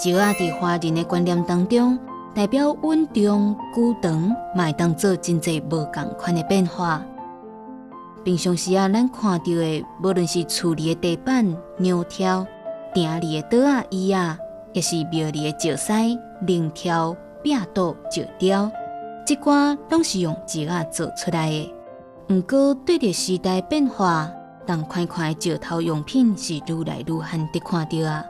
石仔佇華人的觀念當中，代表穩重、久長，嘛會當做真濟無仝款的變化。平常時啊，咱看著的，無論是厝裡的地板、娘柱、埕裡的桌仔、椅仔，抑是廟裡的石獅、靈柱、壁桌、石雕，這寡攏是用石仔做出來的。毋過，對著時代變化，仝款款的石頭用品是愈來愈罕得看著啊。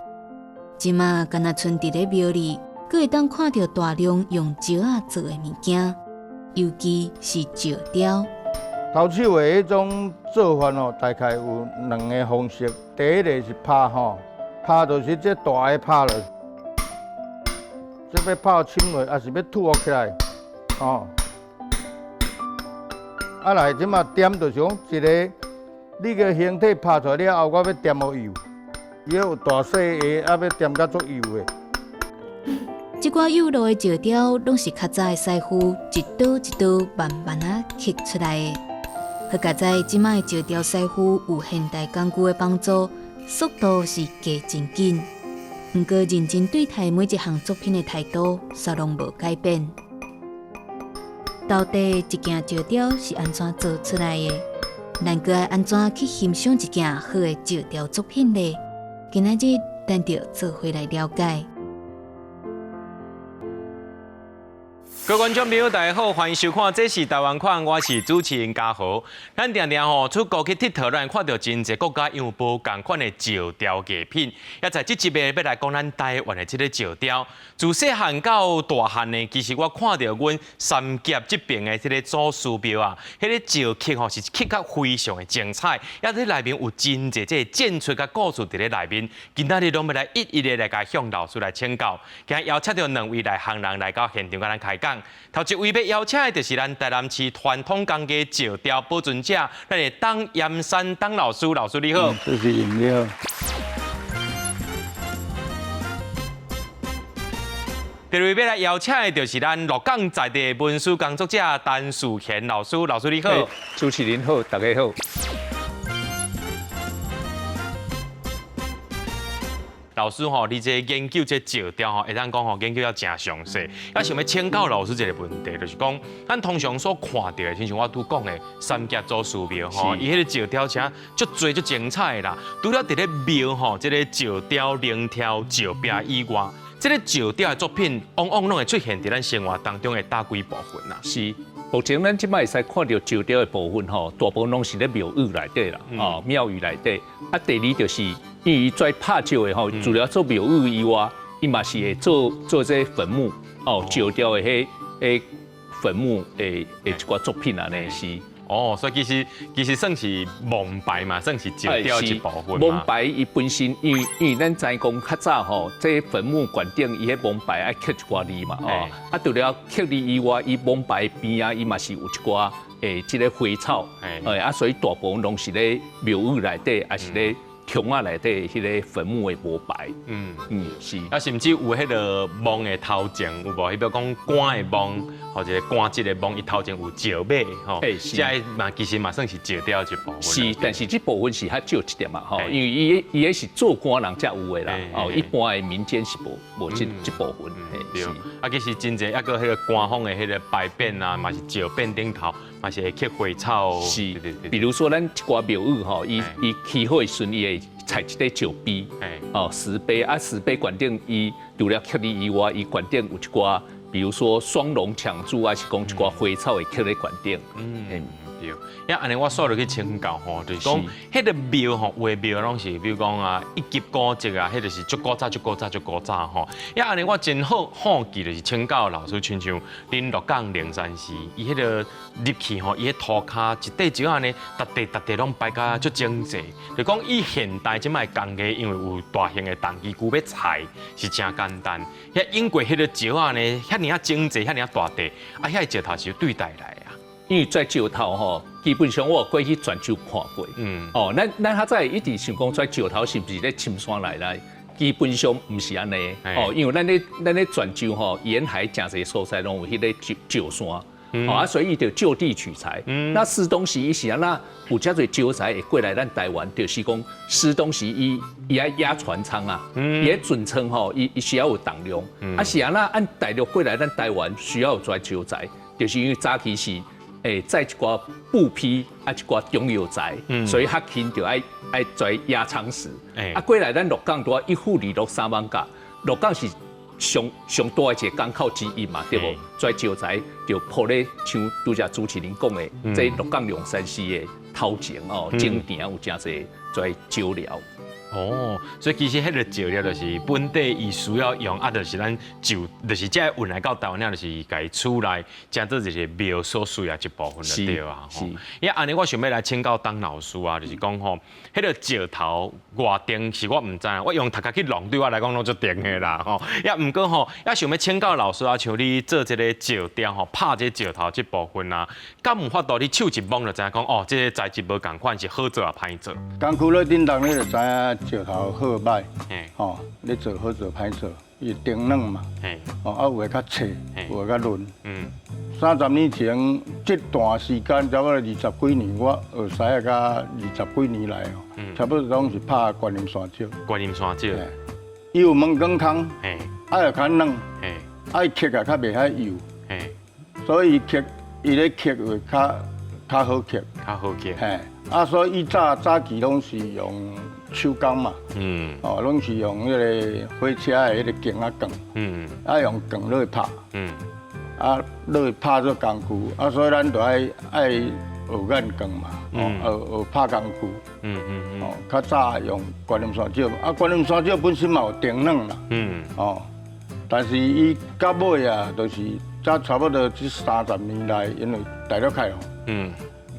這馬敢若賰佇咧廟裡，閣會當看著大量用石仔做的物件，尤其是石雕。頭手的彼種做法吼，大概有兩个方式。第一个是拍吼，拍就是這大的拍落，這欲拍深落，抑是欲凸起來，吼。啊來，這馬點就是講一个，你个形體拍出來了後，我欲點予幼。伊有大細个，啊，欲點甲足幼的。這寡幼路的石雕，攏是較早的師傅一刀一刀慢慢仔刻出來的。好佳哉，這擺的石雕師傅有現代工具的幫助，速度是加真緊。毋過認真對待每一項作品的態度，煞攏無改變。到底一件石雕是按怎做出來的？咱閣愛按怎去欣賞一件好的石雕作品呢？今仔日咱就做伙來了解。各位觀眾朋友，大家好，歡迎收看《這是台灣看》，我是主持人嘉豪。咱定定吼出國去𨑨迌，咱看著真濟國家因有無仝款的石雕藝品。也在這集欲來講咱台灣的這个石雕。自細漢到大漢呢，其實我看著阮三峽這邊的這个祖師廟啊，彼个石刻吼是刻甲非常的精彩，也佇內面有真濟這个傳說佮故事佇咧內面。今仔日攏欲來一一的來共向老師來請教。今日邀請著兩位內行人來到現場共咱開講。頭一位欲邀請的就是咱台南市傳統工藝石雕保存者，咱的董嚴山董老師，老師你好。主持人你好。第二位欲來邀請的就是咱鹿港在地文史工作者陳樹賢老師，老師你好。主持人好，大家好。老師吼，你這研究這石雕吼，會當講吼研究了誠詳細。我想欲請教老師一个問題，就是講，咱通常所看著的，親像我拄講的三峽祖師廟吼，伊彼个石雕誠足濟足精彩的啦。除了佇咧廟吼，這个石雕、靈柱、石壁以外，這个石雕的作品，往往攏會出現佇咱生活當中的佗幾部分啊？是，目前咱這擺會使看著石雕的部分吼，大部分攏是咧廟宇內底啦，哦，廟宇內底。啊，第二就是，因為伊跩拍石的吼，除了做廟宇以外，伊嘛是會做做這墳墓哦，石雕的彼彼墳墓的的一寡作品按呢是。哦，所以其實其實算是墓牌嘛，算是石雕一部分嘛。墓牌伊本身，因為因為咱知講較早吼，這墳墓懸頂伊彼墓牌愛刻一寡字嘛，哦，啊，除了刻字以外，伊墓牌邊仔伊嘛是有一寡誒，這个花草，欸，啊，所以大部分攏是咧廟宇內底，抑是咧牆仔內底彼个墳墓的墓牌。嗯嗯，是。啊，甚至有彼个墓的頭前有無？彼比如講棺的墓，或者棺質的墓，伊頭前有石馬吼。欸，是。這个嘛，其實嘛算是石雕一部分。是，但是這部分是較少一點嘛，吼，因為伊伊彼是做官人才有的啦，哦，一般的民間是無無這這部分。對。啊，其實真濟，抑閣彼个官方的彼个牌匾啊，嘛是石匾頂頭，嘛是會刻花草。是。比如說，咱一寡廟宇吼，伊伊起好的時陣，伊會採一塊石碑，哦，石碑啊，石碑懸頂伊除了刻字以外，伊懸頂有一寡比如說雙龍搶珠，還是講一寡花草會刻咧懸頂。對，呀，按呢我煞落去請教吼，就是講，彼个廟吼，有的廟攏是，比如講啊，一級古蹟啊，彼就是足古早、足古早、足古早吼。呀，按呢我真好好奇，就是請教老師，親像恁鹿港靈山寺，伊彼个入去吼，伊彼塗跤一塊石按呢，逐塊逐塊攏擺甲足整齊。就講以現代這擺工藝，因為有大型的重機具欲裁是誠簡單。遐英國彼个石按呢，遐爾仔整齊，遐爾仔大塊，啊，遐個石頭是對佗來啊？因為這石頭吼，基本上我有過去泉州看過。哦，咱較早一直想講這石頭是毋是咧深山內內？基本上毋是按呢。哦，因為咱咧泉州吼，沿海誠濟所在攏有彼個石石山。哦啊，所以伊就就地取材。那施東時伊是按怎有遮濟石材會過來咱台灣，就是講施東時伊愛壓船艙啊，伊的船艙吼，伊需要有重量。啊是按怎按大陸過來咱台灣需要有這石材，就是因為早期是載一寡布匹啊，一寡中藥材，所以較輕就愛載壓艙石。啊，過來咱鹿港拄仔一府二鹿三艋舺，鹿港是上上大的一個港口之一嘛，對無？這石材就鋪咧像拄才主持人講的，這鹿港龍山寺的頭前哦，前埕有誠濟這石料。哦，所以其實彼个石料就是本地伊需要用，啊，就是咱就就是這運來到台灣了，就是共伊取來，成做一个廟所需要一部分就對啊。是。呀，按呢我想欲來請教董老師啊，就是講吼，彼个石頭偌重是我毋知，我用頭殼去弄，對我來講攏足重的啦吼。呀，毋過吼，也想欲請教老師啊，像你做這个石雕吼，拍這個石頭這部分啊，敢有法度你手一摸就知影講哦，這个材質無仝款是好做抑歹做？工具咧頂當你就知影石頭好歹，吼，你做好做歹做，伊定軟嘛，哦，啊有的較脆，有的較嫩。30年前這段時間，差不多二十幾年，我學師仔甲二十幾年來哦，差不多攏是拍觀音山石。觀音山石。伊有毛管空，啊又較軟，啊伊刻啊較袂遐幼，所以刻伊咧刻會較好刻。較好刻。嘿，啊所以以早早期攏是用手工嘛，哦，攏是用彼个火車的彼個鉗仔棍，啊用棍落去拍，啊落去拍做工具，啊所以咱就愛學眼棍嘛，哦，學學拍工具，哦，較早用觀音山石，啊觀音山石本身嘛有定軟啦，哦，但是伊到尾啊，就是才差不多這30年來，因為大陸開放，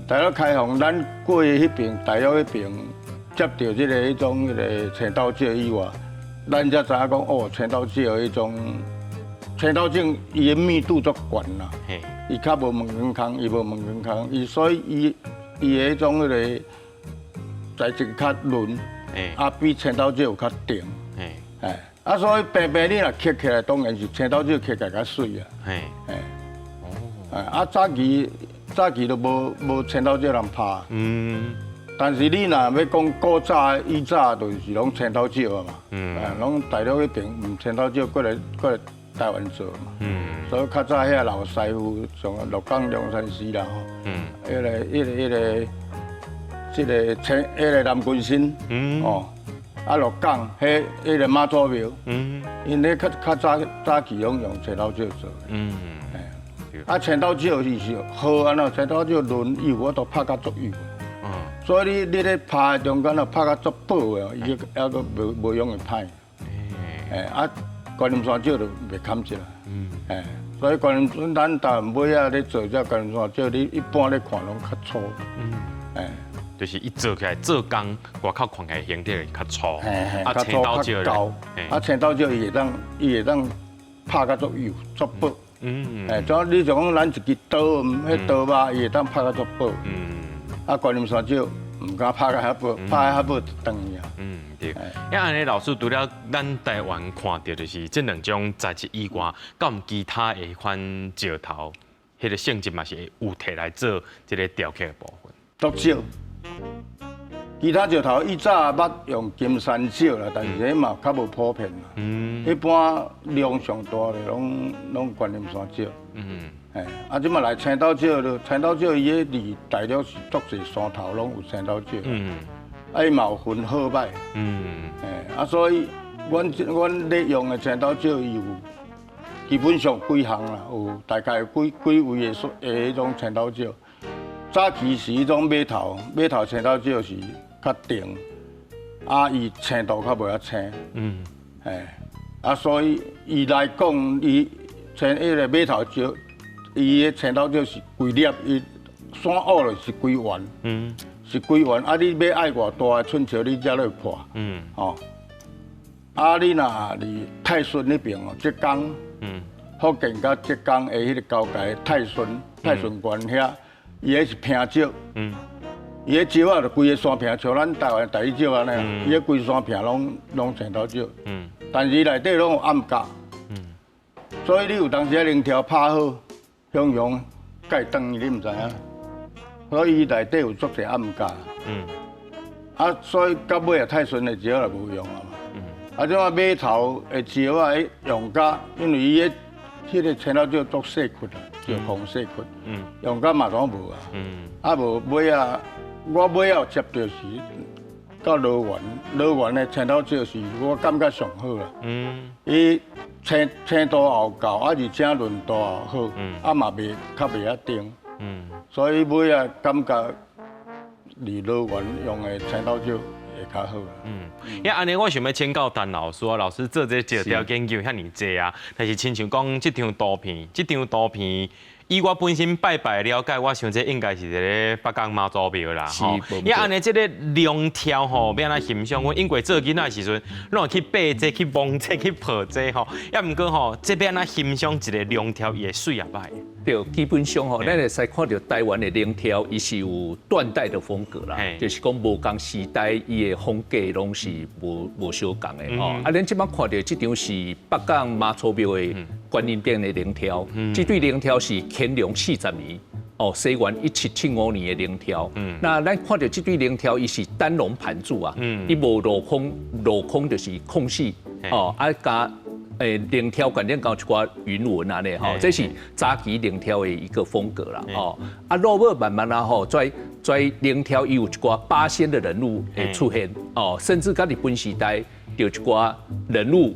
大陸開放，咱過彼爿大陸彼爿接著這個彼種彼个青島石以外，咱才知影講哦，青島石彼種青島石伊的密度足懸啦，伊較無毛管空，伊無毛管空，伊所以伊的彼種彼个材質較嫩，啊比青島石有較重，哎，啊所以平平你若刻起來，當然是青島石刻起來較媠啊，哎，哦，啊早期都無青島石人拍，但是你若欲講古早以早，就是攏青島石啊嘛，攏大陸彼爿毋青島石過來台灣做嘛，所以較早遐老師傅，像鹿港龍山寺啦吼，彼個這個青彼個南軍新，哦，啊鹿港彼個媽祖廟，𪜶咧較較早早期攏用青島石做，啊青島石伊是好按怎？青島石嫩，伊有法度拍甲足幼。所以你咧拍的中間啊，拍甲足薄的，伊猶閣無用會歹。哎，啊，觀音山石就袂堪這啦。哎，所以觀音咱台灣尾仔咧做這觀音山石，你一般咧看攏較粗。哎，就是伊做起來做工，外口看起來形體會較粗。啊，青島石厚。啊，青島石伊會當拍甲足幼、足薄。哎，就你就講咱一支刀，彼刀肉伊會當拍甲足薄。啊，觀音山石毋敢拍甲遐薄，拍較薄就斷去啊。嗯，對。啊，按呢老師除了咱台灣看著就是這兩種材質以外，敢有其他的款石頭，彼個性質嘛是有提來做這个雕刻的部分。足少。其他石頭以早捌用金山石啦，但是彼嘛較無普遍啦。一般量上大的攏觀音山石。哎，啊，這馬來青島石咯，青島石伊彼佇大陸是足濟山頭攏有青島石。啊，伊嘛有分好歹。哎，啊，所以阮咧用的青島石，伊有基本上幾項啦，有大概有幾幾位的的彼種青頭石。早期是彼種馬頭，馬頭青頭石是較重，啊，伊青度較無遐青。嘿，啊，所以伊來講，伊青彼个馬頭石，伊的青頭石是規粒，伊山挖落是規圓。是規圓，啊！你欲愛偌大的寸尺，你才咧破。吼。啊！你若佇泰順彼爿哦，浙江，福建佮浙江的彼个交界泰順，泰順縣遐，伊彼是坪石。伊彼石仔就規个山坪，像咱台灣台語石按呢，伊彼規山坪攏青頭石。但是伊內底攏有暗角。所以你有當時仔龍柱拍好，雄雄蓋斷去，你毋知影。所以伊內底有足濟暗角。啊，所以到尾啊，泰順的石仔就無用啊嘛。啊，這馬馬頭的石仔，用甲，因為伊彼彼个青頭石足細窟啊，石礦細窟，用甲嘛攏無啊。啊無尾仔，我尾仔有接著是到羅源，羅源的青頭石是我感覺上好啦。伊青青度也有夠，啊而且潤度也好，啊嘛袂較袂遐重。所以尾仔感覺佇羅源用的青頭石會較好。呀，按呢我想欲請教陳老師啊，老師做這石雕研究遐爾濟啊，但是親像講這張圖片，這張圖片，以我本身拜拜了解，我想這應該是佇咧北港媽祖廟啦。吼。呀，按呢這个龍柱吼，欲按怎欣賞？阮英國做囡仔時陣，攏會去爬這、去摸這、去抱這吼。抑毋過吼，這欲按怎欣賞一个龍柱伊的媠抑歹？對，基本上吼，咱會使看著台灣的龍柱，伊是有斷代的風格啦，就是講無仝時代，伊的風格攏是無相仝的吼。啊，咱這擺看著這張是北港媽祖廟的觀音殿的龍柱，這對龍柱是乾隆40年，哦，西元1775年的龍柱。那咱看著這對龍柱，伊是單龍盤柱啊，伊無鏤空，鏤空就是空隙，哦，啊佮龍柱懸頂有一寡雲紋按呢吼，這是早期龍柱的一個風格啦，吼。啊，落尾慢慢啊吼，在在龍柱伊有一寡八仙的人物會出現，哦，甚至到日本時代，有一寡人物，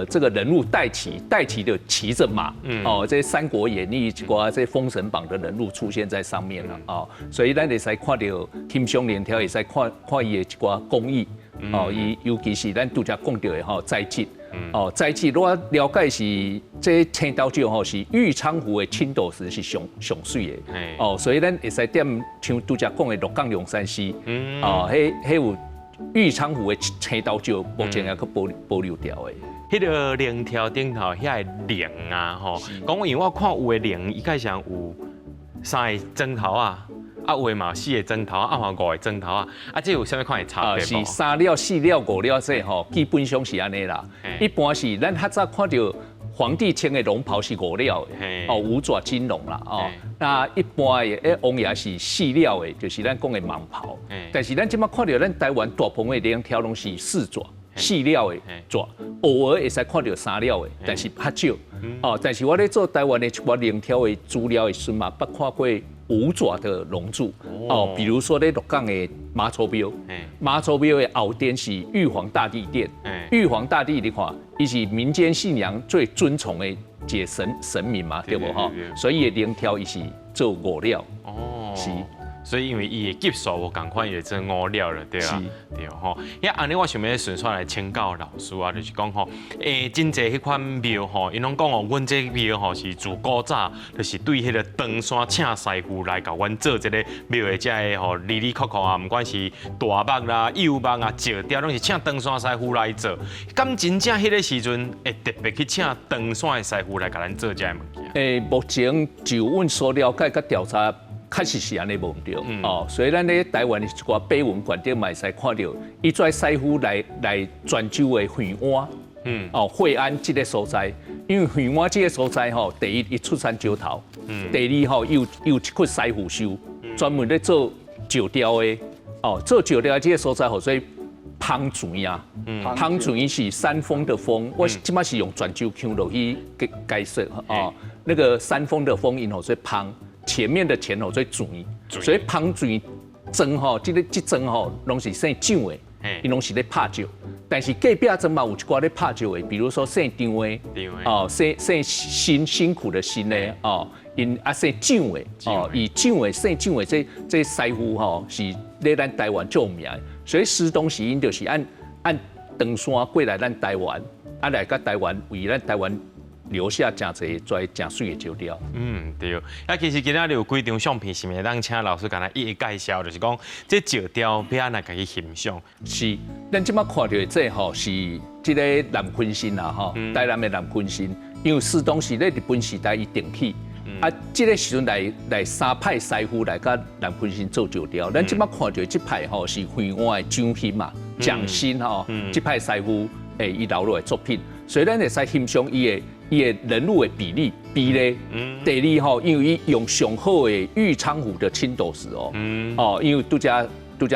這個人物帶騎帶騎的騎着馬，哦，這《三國演義》一寡這《封神榜》的人物出現在上面了，哦，所以咱會使看著欣賞龍柱，會使看看伊的一寡工藝，哦，伊尤其是咱拄才講著的吼材質。哦，材質我了解是這青頭石吼是玉倉湖的青斗石是上上媠的，哦，所以咱會使踮像拄才講的鹿港龍山寺，哦，彼彼有玉倉湖的青頭石，目前猶閣保留著的。彼个龍柱頂頭遐个龍啊，吼，講因為我看有的龍，伊蓋上有三个指頭啊。啊，有的嘛四个指頭，啊嘛五个指頭啊，啊，這有啥物款的差別？是三了、四了、五了，這吼基本上是按呢啦。一般是咱較早看著皇帝穿的龍袍是五了的，哦，五爪金龍啦，哦。那一般的王爺是四了的，就是咱講的蟒袍。但是咱這擺看著咱台灣大部分的龍柱攏是四爪、四了的爪，偶爾會使看著三了的，但是較少。哦，但是我咧做台灣的一寡龍柱的資料的時陣嘛，捌看過五爪的龍柱哦，比如說咧鹿港的媽祖廟，媽祖廟的後殿是玉皇大帝殿，玉皇大帝你看，伊是民間信仰最尊崇的一個神明嘛，對無吼？所以伊的龍柱伊是做五了，哦，是。所以因為伊的級數無仝款，伊就做五了了，對啊，對吼。遐按呢，我想欲順紲來請教老師啊，就是講吼，真濟彼款廟吼，𪜶攏講哦，阮這廟吼是自古早就是對彼个長山請師傅來共阮做這个廟的這个吼，里里扣扣啊，毋管是大木啦、幼木啊、石雕，攏是請長山師傅來做。敢真正彼个時陣會特別去請長山的師傅來共咱做這个物件？目前就阮所了解佮調查，確實是按呢無毋對，哦，所以咱咧台灣的一寡碑文館頂嘛會使看著，伊跩師傅來泉州的惠安，哦，惠安這个所在，因為惠安這个所在吼，第一伊出產石頭，第二吼有一窟師傅岫，專門咧做石雕的，哦，做石雕這个所在號做芳泉啊，芳泉是山峰的峰，我這擺是用泉州腔落去解解釋哦，那個山峰的峰𪜶號做芳。前面的前號做泉，所以芳泉莊吼，這个這莊吼，攏是姓蔣的， 𪜶攏是咧拍石。但是隔壁庄嘛有一寡咧拍石的，比如說姓張的，哦，姓辛辛苦的辛的，哦，𪜶啊姓蔣的，哦，伊蔣的姓蔣的這師傅吼是咧咱台灣足有名的，所以師東時𪜶就是按按唐山過來咱台灣，啊來佮台灣為咱台灣留下誠濟跩誠媠的石雕。嗯，對。啊，其實今仔日有幾張相片，是毋是當請老師共咱一一介紹？就是講這石雕欲按怎共伊欣賞？是，咱這擺看著的這吼是這个南鯤鯓啦吼，台南的南鯤鯓，因為師東是咧日本時代伊定起，啊，這个時陣來三派師傅來佮南鯤鯓做石雕。咱這擺看著這派吼是惠安的蔣興嘛，蔣興吼，這派師傅欸伊留落來作品，所以咱會使欣賞伊的人物的比例比例。第二吼，因為伊用上好的玉倉湖的青斗石哦，哦，因為拄才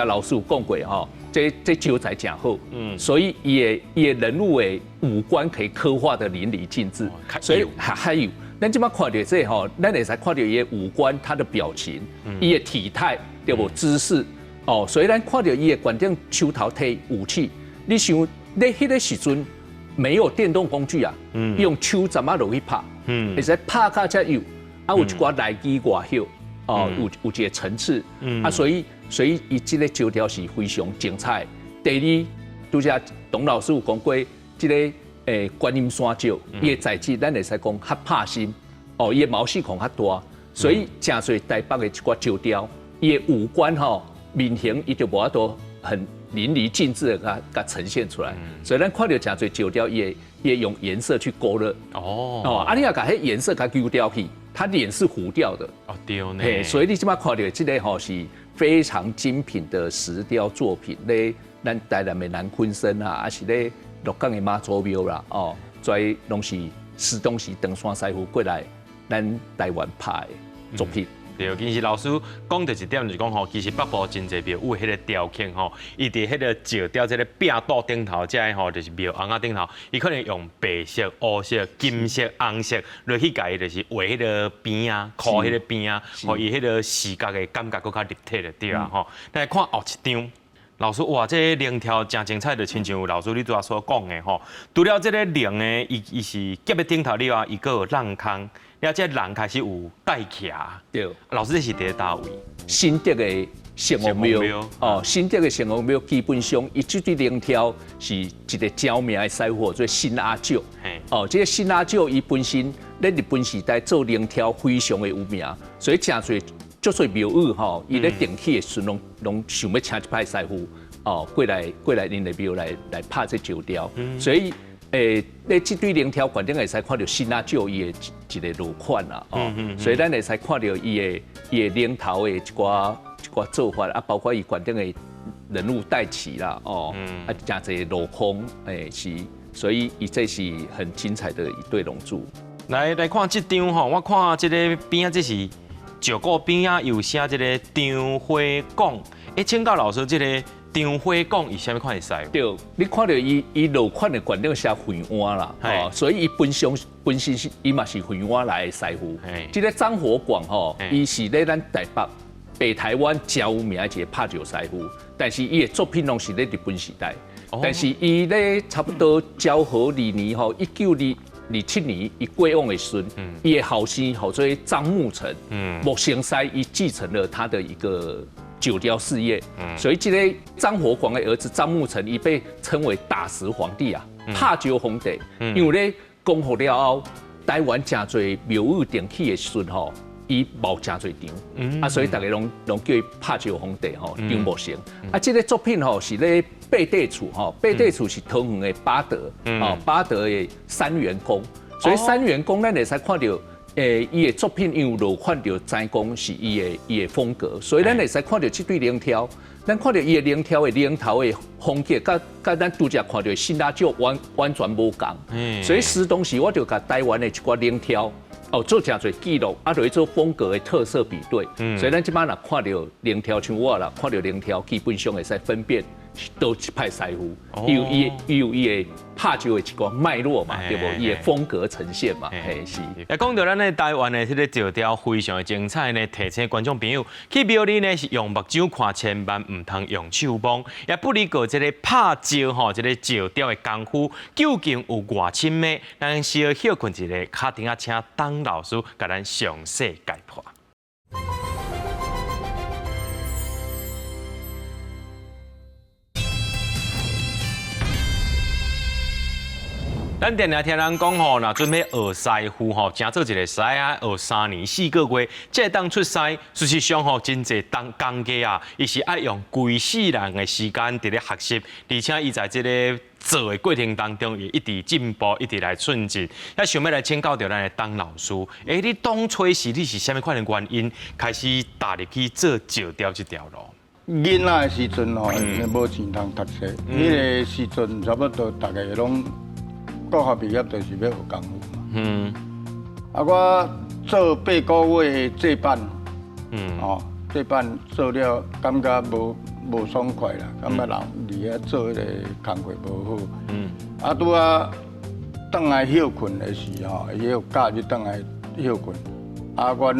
老師有講過吼，這石材誠好，所以伊的人物的五官可以刻畫得淋漓盡致，所以還有，咱這擺看著這吼，咱會使看著伊的五官，他的表情，伊的體態，對無姿勢，哦，所以咱看著伊的懸頂手頭提武器，你想咧彼个時陣沒有電動工具啊，用手怎麼落去拍，會使拍甲遮幼，啊有一寡內肌外血，哦，有一个層次，啊，所以伊這个石雕是非常精彩。第二，拄才董老師有講過，這个觀音山石，伊的材質咱會使講較拍心，哦，伊的毛細孔較大，所以誠濟台北的一寡石雕，伊的五官吼面型，伊就無法度很淋漓盡致的共呈現出來。所以咱看著誠濟石雕，伊會用顏色去勾勒。哦，啊，你若共彼顏色共丟掉去，他臉是糊掉的。哦，對呢。所以你這擺看著這个吼是非常精品的石雕作品，咧咱台南的南鯤鯓啊，抑是咧鹿港的媽祖廟啦，哦，這攏是師東是唐山師傅過來咱台灣拍的作品。對，其實老師講著一點就是講吼，其實北部真濟廟有彼个雕刻吼，伊佇彼个石雕這个壁柱頂頭，這个吼就是廟尪仔頂頭，伊可能用白色、烏色、金色、紅色落去共伊就是畫彼个邊仔，箍彼个邊仔，予伊彼个視覺的感覺閣較立體就對啊吼。來看後一張。老師，哇，這个龍柱誠精彩，就親像老師你拄仔所講的吼。除了這个龍的，伊是夾佇頂頭了後，伊閣有閬空，了這人開始有帶徛。對，老師這是佇佗位？新竹的城隍廟哦，新竹的城隍廟基本上，伊這對龍柱是一个著名的師傅，做辛阿石。哦，這个辛阿石伊本身咧日本時代做龍柱非常的有名，所以誠濟足濟廟宇吼，伊咧定起的時陣，攏想欲請這派師傅哦過來𪜶的廟來拍這石雕，所以咧這對龍柱懸頂會使看著辛阿石伊的一个落款啦，哦，所以咱會使看著伊的龍頭的一寡做法啊，包括伊懸頂的人物帶旗啦，哦，啊，誠濟鏤空，是，所以伊這是很精彩的一對龍柱。來看這張吼，我看這个邊仔這是石鼓邊仔有寫這个張火廣，請教老師，這个張火廣伊啥物款的師傅？對，你看著伊落款的懸頂寫惠安啦，哦，所以伊本身是伊嘛是惠安來的師傅。這个張火廣吼，伊是咧咱台北北台灣誠有名的一个拍石師傅，但是伊的作品攏是咧日本時代，但是伊咧差不多昭和二年吼，1927年，伊過往的時陣，伊的後生號做張木成，木成師伊繼承了他的一個石雕事業，所以這个張火廣的兒子張木成，伊被稱為打石皇帝啊，拍石皇帝。因為咧光復了後，台灣誠濟廟宇重起的時陣吼，伊冒誠濟場，啊，所以大家攏叫伊拍石皇帝吼，張木成。啊，這个作品吼是咧八塊厝吼，八塊厝是桃園的八德，哦，八德的三元宮，所以三元宮咱會使看著，伊的作品因為落款就知講是伊的風格，所以咱會使看著這對龍柱，咱看著伊的龍柱的龍頭的風格，佮咱拄才看著辛阿石完全無仝。所以師當時我就共台灣的一寡龍柱哦做誠濟記錄，啊，落去做風格的特色比對。所以咱這擺若看著龍柱，像我啦，看著龍柱，基本上會使分辨。佗一派師傅，伊有伊的拍石的一個脈絡嘛，對無？伊的風格呈現嘛，嘿是。來講到咱的台灣的這个石雕非常的精彩呢，提醒觀眾朋友去廟裡呢是用目睭看，千萬毋通用手摸。也不離過這个拍石吼，這个石雕的功夫究竟有偌深呢？咱小歇睏一下，敲電話請董老師共咱詳細解破。咱定定聽人講吼，若準備學師傅吼，成做一个師仔，學3年4個月，才會當出師。事實上吼，真濟當工藝啊，伊是愛用規世人的時間佇咧學習，而且伊在這个做的過程當中，會一直進步，一直來進進。也想欲來請教著咱的董老師，欸，你當初時你是啥物款的原因開始踏入去做石雕這條路？囡仔的時陣吼，無錢通讀冊，彼个時陣差不多逐个攏國學畢業就是欲學功夫嘛。啊，我做八個月的製版，哦，製版做了感覺無爽快啦，感覺人佇遐做彼个工課無好。啊，拄仔轉來歇睏的時吼，伊有假日轉來歇睏。啊，阮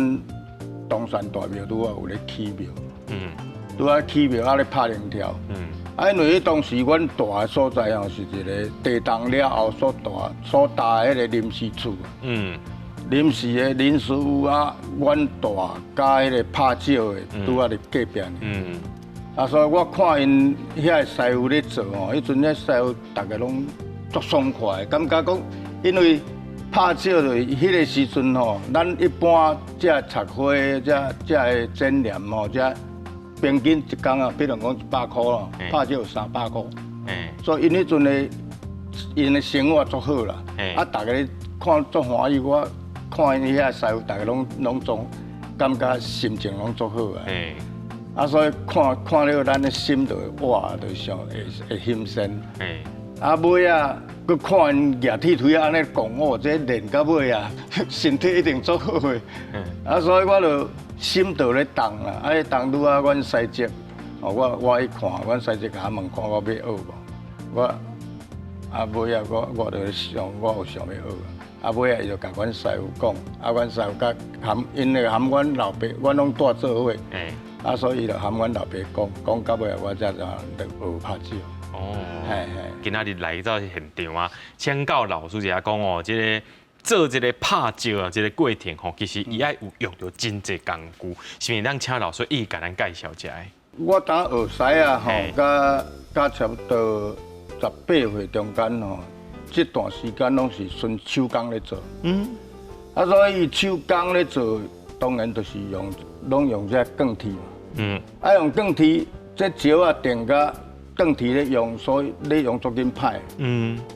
東山大廟拄仔有咧起廟。拄仔起廟啊咧拍靈跳。啊，因為彼當時阮住的所在吼是一个地動了後所搭的彼个臨時厝。臨時的臨時屋啊，阮住佮彼个拍石的拄仔佇隔壁爾。啊，所以我看𪜶遐个師傅咧做吼，彼陣遐師傅逐个攏足爽快，感覺講，因為拍石就是彼个時陣吼，咱一般這插花、這个剪黏吼，這平均一工啊，比如講100箍咯，拍石有300箍。所以𪜶彼陣的𪜶的生活足好啦。啊，逐个看足歡喜，我看𪜶遐師傅，逐个攏總感覺心情攏足好啊。啊，所以看看了咱的心就哇，就想會會欣羨。啊，尾仔，閣看𪜶舉鐵錘仔按呢講，哦，這練到尾啊，身體一定足好的。啊，所以我就心就咧動啦。啊，彼當拄仔阮師叔，哦，我去看，阮師叔共我問看我欲學無？我啊，尾仔我就想，我有想欲學。啊，尾仔伊就共阮師傅講，啊，阮師傅佮含𪜶咧含阮老爸，阮攏蹛做伙。啊，所以伊就含阮老爸講，講到尾我才怎就學拍石。哦，今仔日來到現場啊，請教老師一下講哦，這个做這个拍石啊，這个過程吼，其實伊愛有用著真濟工具，是毋是？咱請老師伊共咱介紹一下。我當學師仔吼，佮差不多18歲中間吼，這段時間攏是純手工咧做。啊，所以手工咧做，當然就是用攏用這鋼鐵嘛。啊，用鋼鐵，這石仔定佮鋼鐵咧用，所以咧用足緊歹。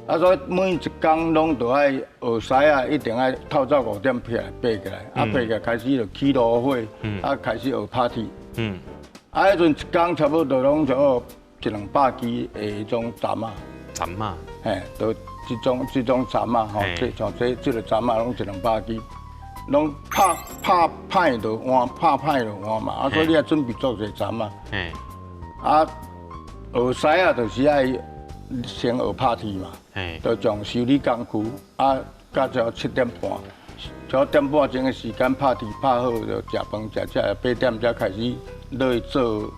啊，所以每一工攏著愛學師仔，一定愛透早5點起來爬起來，啊爬起來開始就起爐火，啊開始學拍鐵。啊，彼陣一工差不多攏差一兩百支的彼種欉仔。欉仔。嘿，就這種欉仔吼，這像這個欉仔攏一兩百支，攏拍拍歹就換，拍歹就換嘛。啊，所以你愛準備足濟欉仔。啊，學師仔就是愛先學拍鐵嘛，就將修理工具啊，到才7點半，7點半鐘的時間拍鐵拍好，就食飯食食，8點才開始落去做，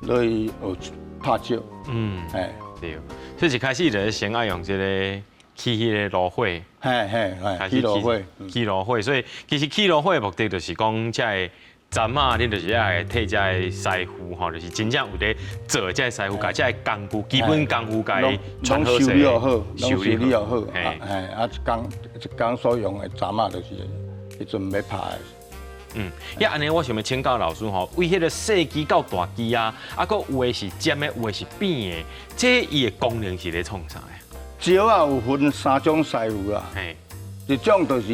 落去學拍石。嘿。對，所以一開始就是先愛用這個起彼个爐火，嘿嘿嘿，起爐火，起爐火。所以其實起爐火的目的就是講，這个欉仔，你就是愛替這个師傅吼，就是真正有咧做這个師傅，共這个工具基本功夫共傳好修理好，修理好，嘿，啊一工一工所用的欉仔就是彼陣欲拍的。遐按呢，我想欲請教老師吼，為彼个細支到大支啊，啊，閣有的是尖的，有的是扁的，這伊的功能是咧創啥的？石仔有分三種師傅啦，一種就是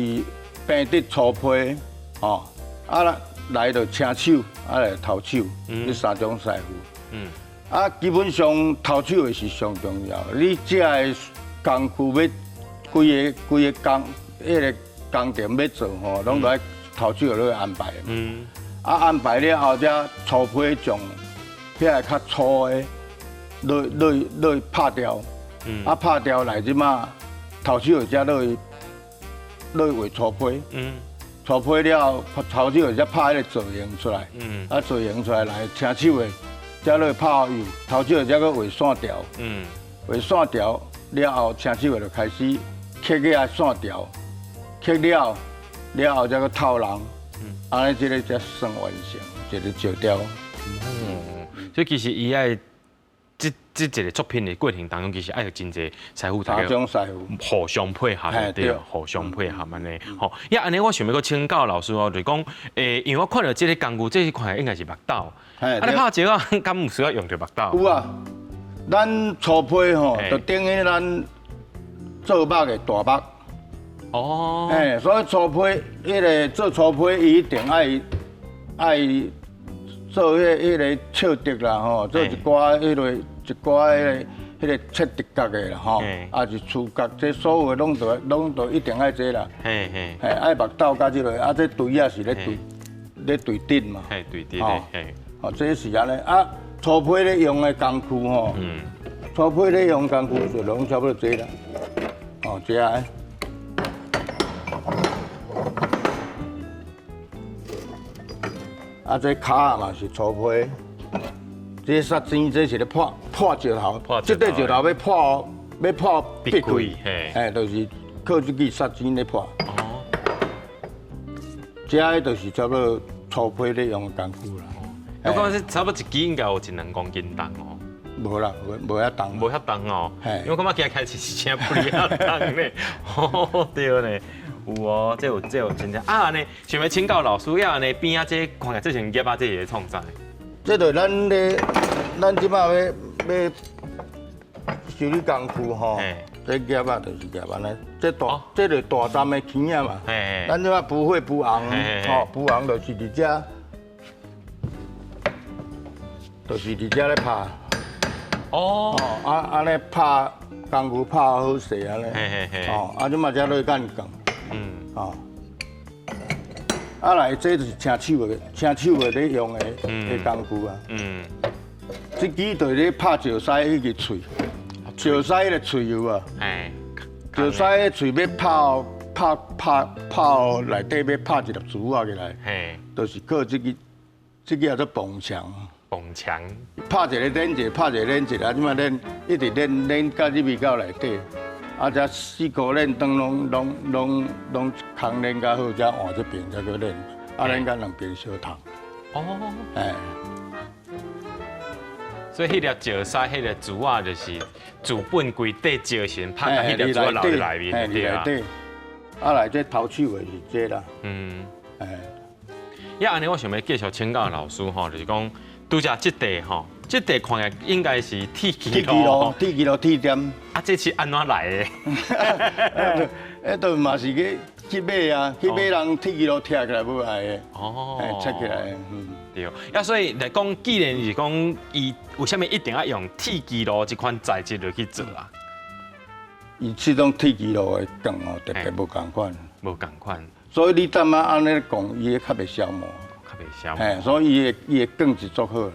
平直粗批，吼，啊來就青手，啊來頭手，這三種師傅。啊，基本上頭手的是上重要。你這个工具欲規个規個工，彼个工程欲做吼，攏愛頭手落去安排。啊，安排了後，才粗批將遐个較粗的，落落落去拍掉，啊拍掉來這馬頭手就才落去落去畫粗坯，粗坯了後，頭手就才拍彼个造型出來，啊造型出來來青手的，才落去拍油，頭手才閣畫線條，畫線條了後，青手的就開始刻個線條，刻了了後才閣透人，按呢這个才算完成一个石雕。哦，所以其實伊愛這這一个作品的過程當中，其實愛有真濟師傅三種師傅互相配合，對，互相配合按呢。吼，呀，按呢我想欲閣請教老師哦，就是講，因為我看著這个工具，這款應該是木斗，啊，你拍石仔，敢有需要用著木斗？有啊，咱粗坯吼，就等於咱做木的大木。哦。所以粗坯，彼个做粗坯，伊一定愛愛做彼个笑竹啦吼，做一寡彼个一寡彼个彼个切直角的啦吼，抑是粗角，這所有的攏著攏著一定愛這啦。嘿嘿。嘿，愛木斗佮這个，啊，這錘仔是咧對咧對頂嘛。嘿，對頂的。嘿。哦，這是按呢啊，粗坯咧用的工具吼，粗坯咧用工具就攏差不多這啦。哦，這个。啊，這跤嘛是粗坯，這殺尖，這是咧破破石頭，這塊石頭欲破欲破壁開，嘿，就是靠這支殺尖咧破。哦，這个就是差不多粗坯咧用的工具啦。我感覺這差不多一支應該有一兩公斤重哦。無啦，無無遐重。無遐重哦。因為我感覺今開始是真不哩遐重咧。對咧。有哦，這有這有真正啊按呢，想欲請教老師，啊按呢邊仔這看起來這像葉仔，這是咧創啥？這就咱咧，咱這擺欲欲修理工具吼，這葉仔就是葉按呢，這大這就大站的坑仔嘛。咱這擺浮火浮紅，吼浮紅就是佇遮，就是佇遮咧拍。哦。啊按呢拍工具拍好勢按呢。哦，啊這馬才落去按鋼。哦，啊來，這就是青手的，青手的咧用的的工具啊。這支就是咧拍石狮彼个喙，石狮彼个喙有無？石狮彼喙欲拍拍拍拍內底欲拍一粒珠仔起來，就是靠這支，這支叫做磅牆。磅牆。拍一个練一个，拍一个練一个，啊，這馬練一直練練到入去到內底。啊，這四箍練當攏攏攏攏空練較好，才換這邊才閣練，啊練甲兩邊相同。哦。哎。所以彼粒石獅，彼个珠仔就是自本規塊石先拍共彼粒珠仔留佇內面，對啊。啊，來這頭手的是這啦。哎。呀，按呢我想欲繼續請教老師吼，就是講拄才這塊吼。這塊看起來應該是鐵枝路，鐵枝路鐵店。啊，這是按怎來的？彼都嘛是去去買啊，去買人鐵枝路拆起來無愛的。哦，拆起來。對。啊，所以來講，既然是講伊為啥物一定愛用鐵枝路這款材質來去做啊？伊這種鐵枝路的鋼哦，特別無仝款。無仝款。所以你淡仔按呢講，伊會較袂消磨。嘿，所以伊的鋼質足好啦。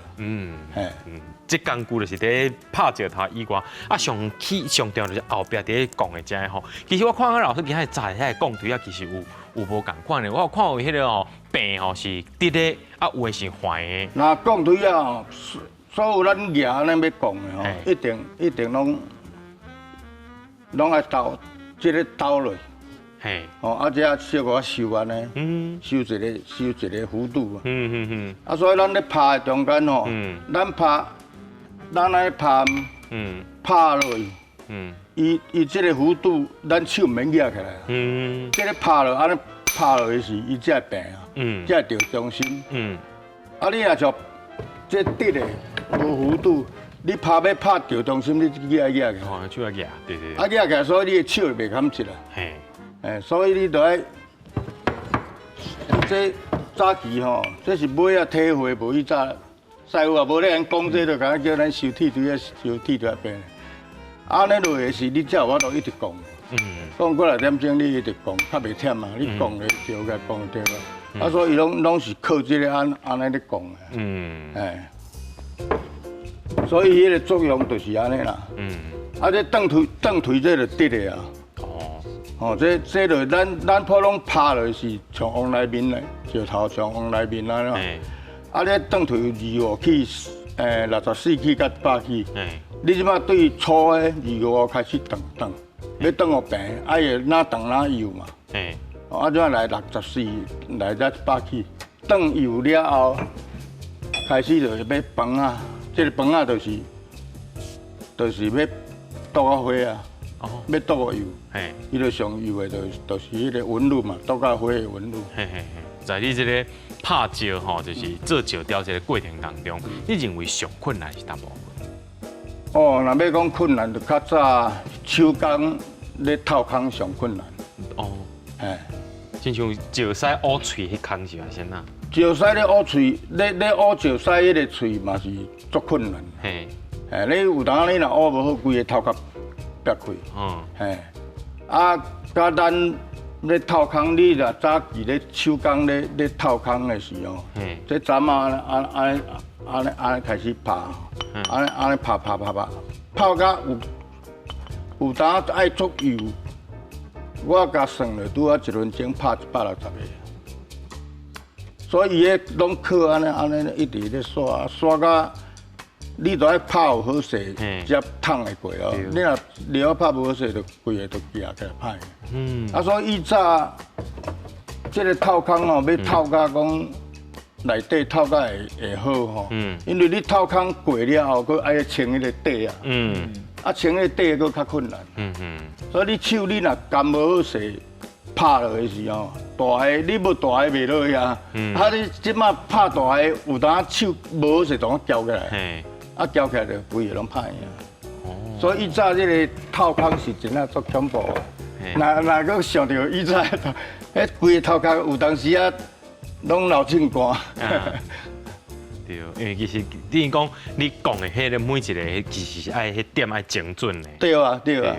這工具就是佇拍石頭以外，啊，上起上重要就是後壁佇咧摃的這吼。其實我看老師今日紮遐個摃錘仔，其實有有無仝款的。我有看有彼个吼柄吼是直的，啊有的是橫的。若摃錘仔吼，所有咱举按呢欲摃的吼，一定一定攏攏愛兜這个兜落。嘿，哦，啊，這小可收按呢，收一个收一个弧度啊，啊，所以咱咧拍的中間吼，咱拍，咱愛拍，拍落去，伊伊這个弧度，咱手毋免舉起來，這个拍落，按呢拍落去時，伊才會平啊，才會著中心，啊，你若像這直的無弧度，你拍欲拍著中心，你舉愛舉起來，哦，手愛舉，對對，啊，舉起來，所以你的手就袂堪直啦。嘿。哎，所以你就愛這早期吼，這是尾仔體會，無以早師傅也無咧講這，就敢若叫咱收鐵錘仔，收鐵錘仔邊。按呢落的是，你才有法度一直摃。摃幾若點鐘，你一直摃，較袂忝啊。你摃的對個摃對啊。啊，所以伊攏攏是靠這个按按呢咧摃的。哎。所以彼个作用就是按呢啦。啊，這斷槌斷槌這就直的啊。哦，這就咱普通拍落是像往內面來，石頭像往內面按呢。啊，這斷槌25起，64起佮100起。你這擺對粗的25開始斷斷，欲斷予平，啊伊會若斷若幼嘛。啊，這來64，來才100起，斷幼了後，開始就是欲崩啊，這个崩仔就是欲剁甲花啊，欲剁予幼，伊就上幼的就是彼个紋路嘛，剁甲花的紋路。嘿嘿嘿，在你這个拍石吼，就是做石雕這个過程當中，你認為上困難是佗部分？哦，若欲講困難，就較早手工咧透空上困難。親像石獅烏喙彼空是按怎？石獅咧烏喙，咧烏石獅彼个喙嘛是足困難。你有當你若烏無好，規个頭殼煏開。啊，佮咱咧透空，你若早期咧手工咧透空的時候，這陣仔按按按呢按呢開始拍，按呢按呢拍拍拍拍，拍甲有當愛足幼，我共算咧，拄仔一分鐘拍160个。所以伊彼攏靠按呢按呢一直咧刷刷甲，你都愛拍有好勢，才通會過哦。你若料拍無好勢，就規个都寄起來歹。啊，所以以早這个透空哦，欲透甲講內底透甲會好吼。因為你透空過了後，閣愛清彼个底啊。啊，清彼个底閣較困難。所以你手你若含無好勢，拍落的時候，大个你無大个袂落去啊。啊，你這擺拍大个，有當手無好勢，就講撬起來。啊，撬起來就規个攏歹啊。所以以早這个透空是真正足恐怖的。若若閣想著以早，彼規个頭殼有當時啊，攏流清汗。對，因為其實你講你講的彼个每一个，其實是愛彼點愛精準的。對啊，對啊，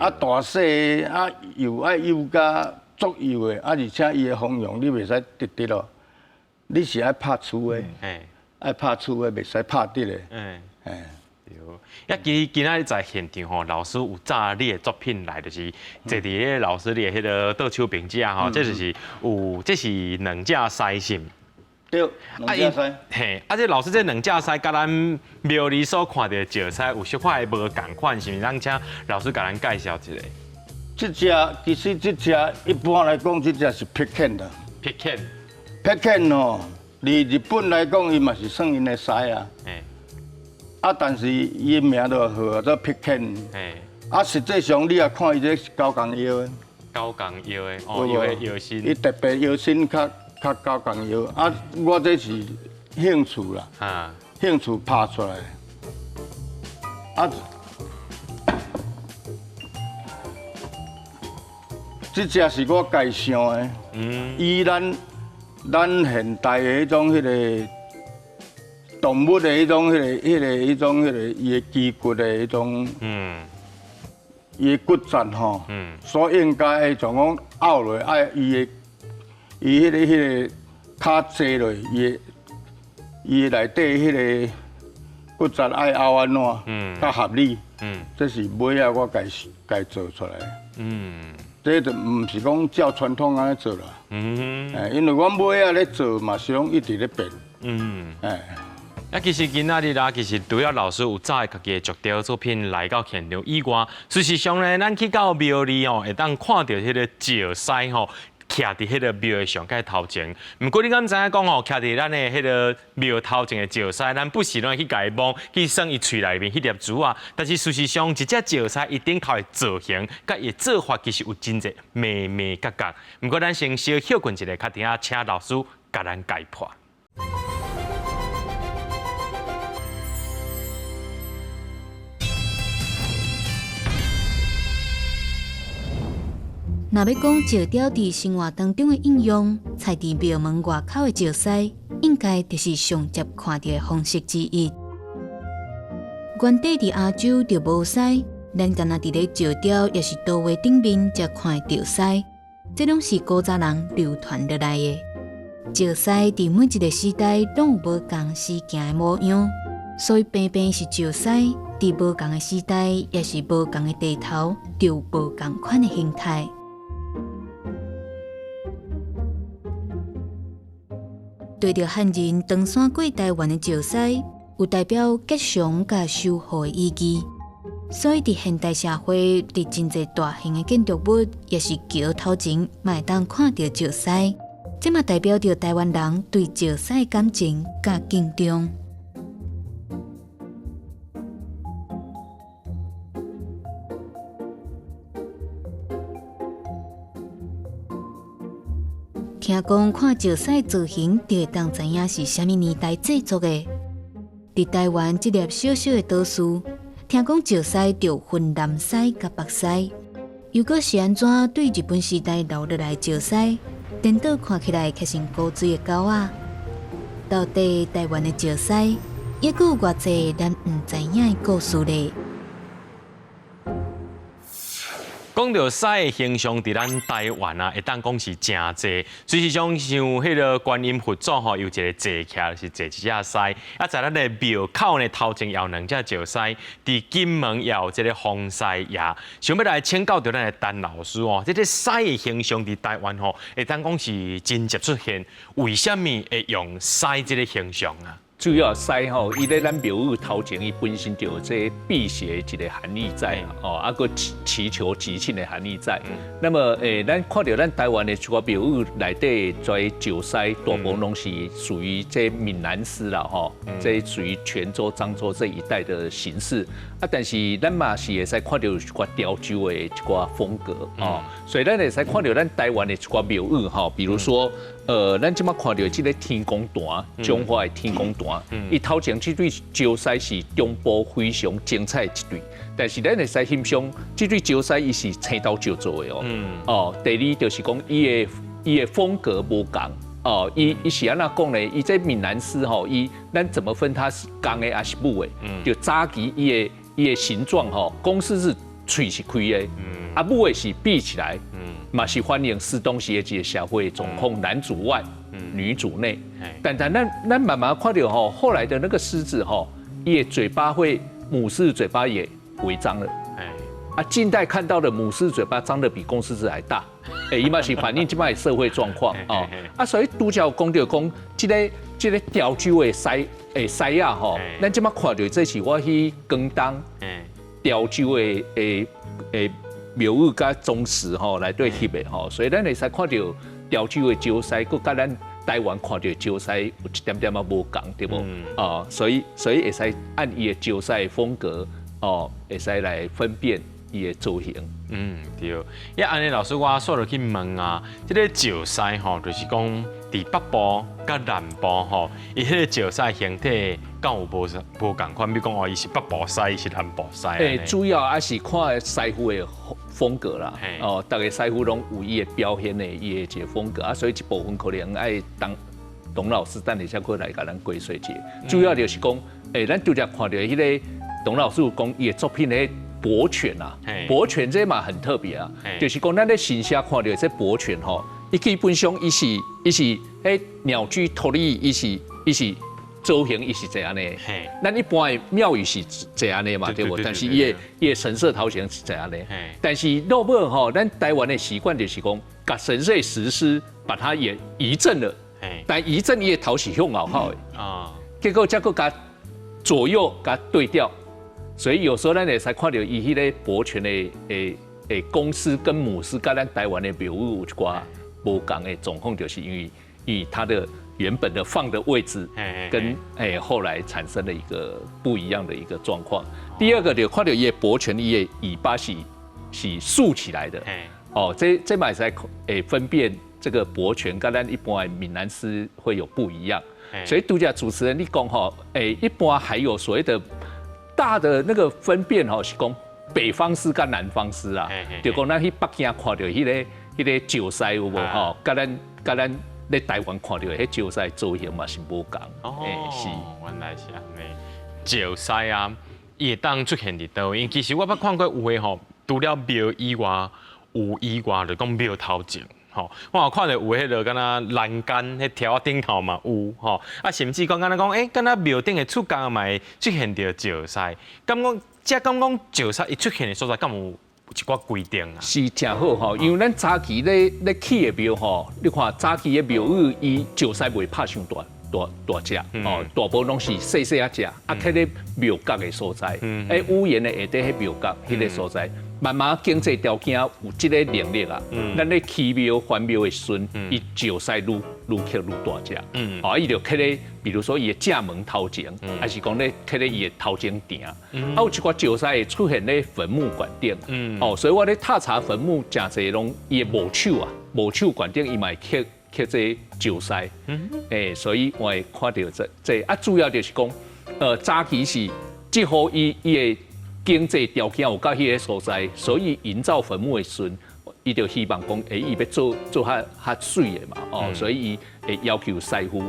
啊大細啊幼愛幼甲足幼的，啊而且伊的方向你袂使直直咯，你是愛拍粗的，愛拍粗的，袂使拍直的。對，啊，其實今仔日在現場吼，老師有紮你的作品來，就是坐佇咧老師你的彼个桌手邊遮吼，這就是有，這是兩隻獅是毋？對，兩隻獅。嘿，啊，這老師這兩隻獅，佮咱廟裡所看著的石獅有小可的無仝款，是毋是？咱請老師共咱介紹一下。這隻其實這隻一般來講，這隻是劈犬啦。劈犬。劈犬吼，佇日本來講，伊嘛是算𪜶的獅啊。啊，但是伊的名就號做劈犬。啊，實際上你也看伊這是九江腰的。九江腰的，哦，腰的腰身。伊特別腰身較九江腰。啊，我這是興趣啦。興趣拍出來。啊，這隻是我家想的。以咱現代的彼種彼个動物的彼種彼个彼个彼種彼个伊的肌骨的彼種，伊的骨質吼，所應該像講拗落愛伊的伊彼个彼个跤坐落，伊的內底彼个骨質愛拗按怎，較合理。這是尾仔我家家做出來。這就毋是講照傳統按呢做啦。因為阮尾仔咧做嘛是攏一直咧變。啊，其實今仔日啦，其實除了老師有紮家己的石雕作品來到現場以外，事實上呢，咱去到廟裡哦，會當看著彼个石獅吼，徛佇彼个廟的上蓋頭前。毋過你敢知影講吼，徛佇咱的彼个廟頭前的石獅，咱不時攏會去共伊摸，去耍伊喙內面彼粒珠仔。但是事實上，一隻石獅伊頂頭的造型，佮伊的做法其實有真濟眉眉角角。毋過咱先小歇睏一下，較等下請老師共咱解破。若欲講石雕佇生活當中的應用，徛佇廟門外口的石獅，應該就是上捷看著的方式之一。原底佇亞洲就無獅，咱干焦佇咧石雕抑是圖畫頂面才看會著獅，這攏是古早人流傳落來的。石獅佇每一个時代攏有無仝時行的模樣。所以平平是石獅，佇無仝的時代，抑是無仝的地頭，就有無仝款的形態。對著漢人登山過台灣的石獅，有代表吉祥佮守護的意義。所以佇現代社會，佇真濟大型的建築物，抑是橋頭前，嘛會當看著石獅。這嘛代表著台灣人對石獅的感情佮敬重。聽講看石獅造型，就會當知影是啥物年代製作的。佇台灣這粒小小的島嶼，聽講石獅就分南獅佮北獅。又閣是按怎對日本時代留落來的石獅，顛倒看起來較像古錐的狗仔？到底台灣的石獅，猶閣有偌濟咱毋知影的故事咧？講著獅的形象，佇咱台灣啊，會當講是誠濟。事實上，像彼个觀音佛祖吼，有一个坐騎是坐一隻獅。啊，在咱的廟口呢，頭前也有兩隻石獅。佇金門也有這个風獅爺。想欲來請教著咱的陳老師哦，這个獅的形象佇台灣吼，會當講是真濟出現。為啥物會用獅這个形象啊？主要獅吼，伊咧咱廟宇頭前，伊本身就有這辟邪的一个含義在，哦，啊，閣祈求吉慶的含義在。那麼，咱看著咱台灣的一寡廟宇內底這石獅，大部分攏是屬於這閩南獅啦，吼，這屬於泉州、漳州這一帶的形式。啊，但是咱嘛是會使看著一寡潮州的一寡風格，哦，所以咱會使看著咱台灣的一寡廟宇，吼，比如說，咱這馬看著這个天公壇，彰化的天公壇，伊頭前這對石獅是中部非常精彩的一對，但是咱會使欣賞這對石獅，伊是青頭石做的哦。哦，第二就是講伊的風格無仝哦，伊是按怎講呢？伊這閩南獅吼，伊咱怎麼分它是公的還是母的？就早期伊的形狀吼，公獅是喙是開的，啊母的是閉起來。嘛是反映是當時的一个社會狀況，男主外，女主內。但咱慢慢看著吼，後來的那個獅子吼，伊的嘴巴會母獅子嘴巴也微張了。啊，近代看到的母獅嘴巴張得比公獅子還大，伊嘛是反映這擺社會狀況哦。啊，所以拄才有講著講，這个潮州的獅獅仔吼，咱這擺看著這是我去廣東潮州的廟宇佮宗祠吼內底翕的吼，所以咱會使看著潮州的石獅，閣佮咱台灣看著石獅有一點點仔無仝，對無？哦，所以會使按伊的石獅的風格哦，會使來分辨伊的造型。嗯，對。啊，按呢老師，我煞落去問啊，這个石獅吼，就是講佇北部佮南部吼，伊彼个石獅形體敢有無無仝款？比如講哦，伊是北部獅，伊是南部獅。主要還是看師傅的風格啦。哦，逐个師傅攏有伊的表現的伊的一个風格啊，所以這部分可能愛當董老師等一下閣來共咱解說一下。主要就是講，咱拄才看著彼个董老師有講伊的作品咧。博犬啊，博犬這嘛很特別啊，就是講咱咧神社看著這博犬吼，伊基本上伊是彼鳥居塗裡，伊是造型伊是這按呢。咱一般的廟宇是這按呢嘛，對無？但是伊的神社頭前是這按呢。但是落尾吼，咱台灣的習慣就是講，共神社石獅把它也移正了，但移正伊的頭是向後靠的，啊，結果才閣共左右共對調。所以有時候咱會使看著伊彼个博犬的公獅跟母獅，佮咱台灣的廟宇有一寡無仝的狀況，就是因為以它的原本的放的位置，跟後來產生了一個不一樣的一個狀況。第二個就看著伊的博犬，伊的尾巴是豎起來的。哦，這嘛會使分辨這個博犬佮咱一般的閩南獅會有不一樣。所以拄才主持人你講吼，一般還有所謂的大的那個分辨吼，是講北方獅佮南方獅啊，就講咱去北京看著彼个石獅有無吼，佮咱咧台灣看著彼石獅造型嘛是無仝。哦，是，原來是按呢。石獅啊，伊會當出現佇佗位？因其實我捌看過有的吼，除了廟以外，有以外，就講廟頭前。吼，我有看著有彼个敢若欄杆，彼柱仔頂頭嘛有吼，啊，甚至講敢若講，敢若廟頂的出工嘛會出現著石獅，敢講，這敢講石獅伊出現的所在，敢有一寡規定啊？是誠好吼，因為咱早期咧起的廟吼，你看早期的廟宇，伊石獅袂拍傷大大大隻，哦，大部攏是細細仔隻，啊，徛咧廟角的所在，屋檐的下底彼廟角彼個所在。慢慢經濟條件有這个能力啊，咱咧起廟翻廟的時陣，伊石獅愈愈刻愈大隻，啊，伊就刻咧，比如說伊的正門頭前，還是講咧刻咧伊的頭前埕，啊，有一寡石獅會出現咧墳墓館頂，哦，所以我咧踏查墳墓，誠濟攏伊的墓手啊，墓手館頂伊嘛會刻刻這石獅，所以我會看著這啊，主要就是講，早期是這號伊的經濟條件有到彼个所在，所以營造墳墓的時陣，伊就希望講，伊欲做做較較媠的嘛，哦，所以伊會要求師傅，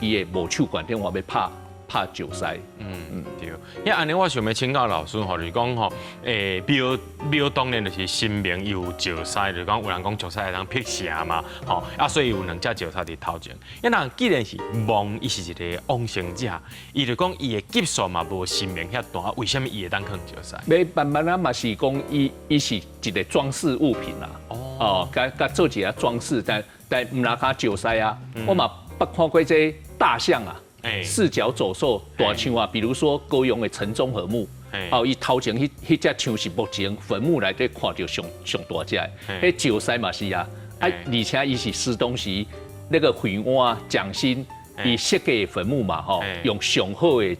伊的墓手館頂我欲拍拍石獅。嗯，對。遐按呢，我想欲請教老師吼，就是講吼，廟廟當然就是神明有石獅，就是講有人講石獅會當辟邪嘛，吼，啊，所以有兩隻石獅佇頭前。啊，那既然是墓，伊是一个往生者，伊就講伊的級數嘛無神明遐大，為啥物伊會當囥石獅？欲慢慢啊嘛是講，伊是一个裝飾物品啦，哦，共共做一个裝飾，但毋若跤石獅啊，我嘛捌看過這大象啊。四腳走獸大象啊，比如說高雄的陳忠和墓，哦，伊頭前彼隻象是目前墳墓內底看著上上大隻的，彼石獅嘛是啊，啊，而且伊是師當時那個惠安蔣新伊設計的墳墓嘛，吼，用上好的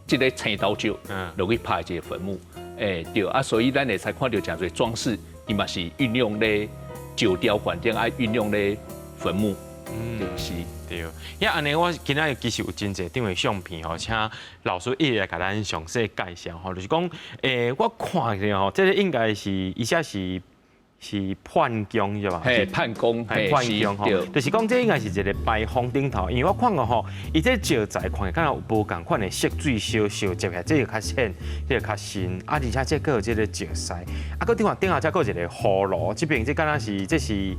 這个青豆石落去拍這个墳墓，對啊，所以咱會使看著誠濟裝飾，伊嘛是運用咧石雕環境，愛運用咧墳墓。是。對，遐按呢，我今仔日其實有真濟張的相片吼，請老師一一來共咱詳細介紹吼，就是講，我看著吼，這个應該是伊這是泮宮是吧？嘿，泮宮，泮宮吼，就是講這應該是一个牌坊頂頭，因為我看過吼，伊這石材看起來敢若有無仝款的色水相相接起來，這个較淺，這个較深，啊，而且這閣有這个石獅，啊，閣頂下頂下這閣有一个葫蘆，這邊這敢若是這是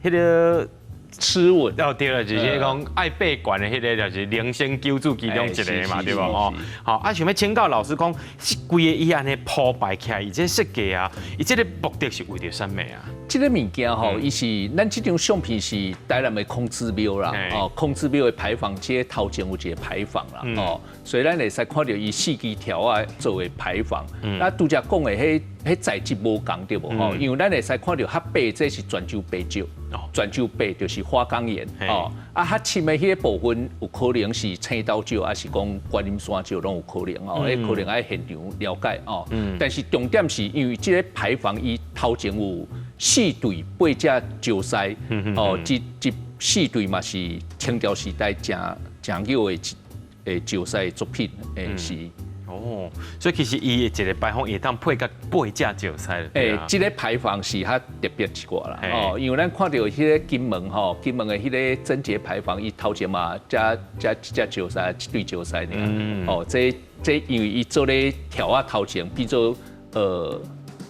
彼个。螭吻。哦，對了，就是講愛爬懸的彼个，就是靈仙九子其中一个嘛，對無吼？好，啊，想欲請教老師講，這規个伊按呢鋪排起來，伊這設計啊，伊這个目的是為著啥物啊？這个物件吼，伊是咱這張相片是台南的孔子廟啦，哦，孔子廟的牌坊，這个頭前有一个牌坊啦，哦，所以咱會使看著伊四支柱仔做的牌坊。那拄才講的彼彼材質無仝對無吼？因為咱會使看著較白，這是泉州白石。泉州白就是花崗岩哦，啊，較深的彼个部分有可能是青豆石，還是講觀音山石攏有可能哦，彼可能愛現場了解哦。但是重點是因為這个牌坊伊頭前有四對八隻石獅，哦，這四對嘛是清朝時代誠誠有的石獅作品，是。哦，所以其實伊的一个牌坊會當配佮八隻石獅。這个牌坊是較特別一寡啦，哦，因為咱看著彼个金門吼，金門的彼个貞節牌坊，伊頭前嘛，才才一隻石獅，一對石獅爾。哦，這因為伊做咧柱仔頭前變做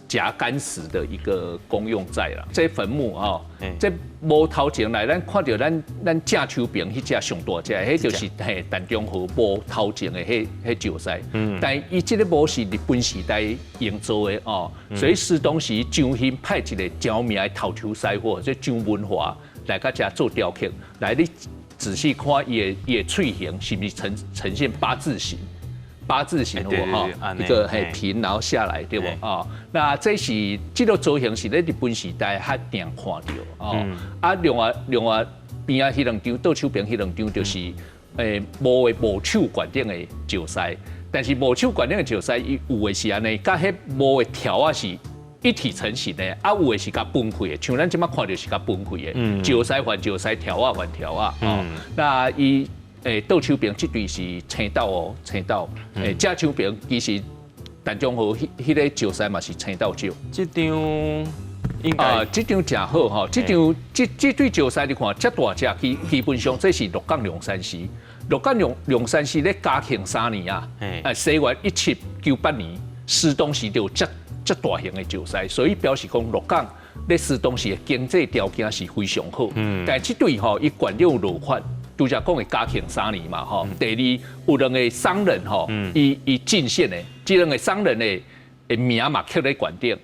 夾桿石的一個功用在啦。這墳墓吼，這墓頭前來，咱看著咱正手邊彼隻上大隻，彼就是嘿陳忠和墓頭前的彼彼石獅。但伊這个墓是日本時代營造的哦，所以是當時張勳派一个真有名的頭手師傅，這張文華來佮遮做雕刻。來，你仔細看伊的喙形是毋是呈現八字形？八字形有無吼？一個很平，然後下來，對無？哦，那這是這个造型是咧日本時代較定看著哦。啊，另外邊仔彼兩張倒手邊彼兩張就是墓的墓手懸頂的石獅，但是墓手懸頂的石獅，伊有的是按呢，佮彼墓的柱仔是一體成型的，啊，有的是共分開的，像咱這擺看著是共分開的，石獅還石獅，柱仔還柱仔。哦，那伊。倒手邊這對是青豆哦，青豆。正手邊其實陳忠和彼彼个石獅嘛是青豆石。這張應該啊，這張誠好吼，這張這對石獅你看，這大隻，基本上這是鹿港龍山寺。鹿港龍山寺咧嘉慶三年啊，西元1798年，師當時就有這這大型的石獅，所以表示講鹿港。咧是當時的經濟條件是非常好。但這對吼，伊縣長落髮，拄才講的嘉慶三年嘛吼。第二有兩个商人吼，伊進獻的，這兩个商人的名嘛刻咧懸頂。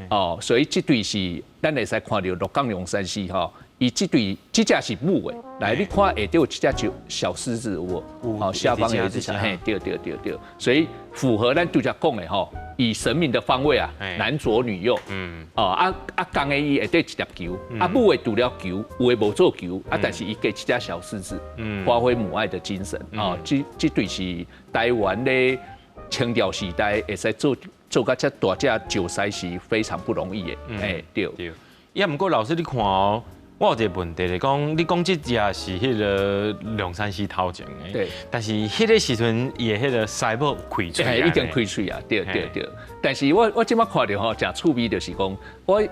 哦，所以這對是咱會使看著鹿港龍山寺吼，伊這對這隻是母的，來你看下底有這隻就小獅子有無？哦，下方有一隻小，嘿，對對對對，所以符合咱拄才講的吼，以神明的方位啊，男左女右，哦啊啊，公的伊下底一粒球，啊母的除了球，有的無做球，啊但是伊加一隻小獅子，發揮母愛的精神，哦，這對是台灣的清朝時代會使做。做甲遮大隻石獅是非常不容易的，哎對。對。也毋過老師你看哦，我有一个問題咧，講你講這隻是彼个龍山寺頭前的，但是彼个時陣伊的彼个獅母開喙，已經開喙啊，對對對。但是我這擺看著吼，誠趣味就是講，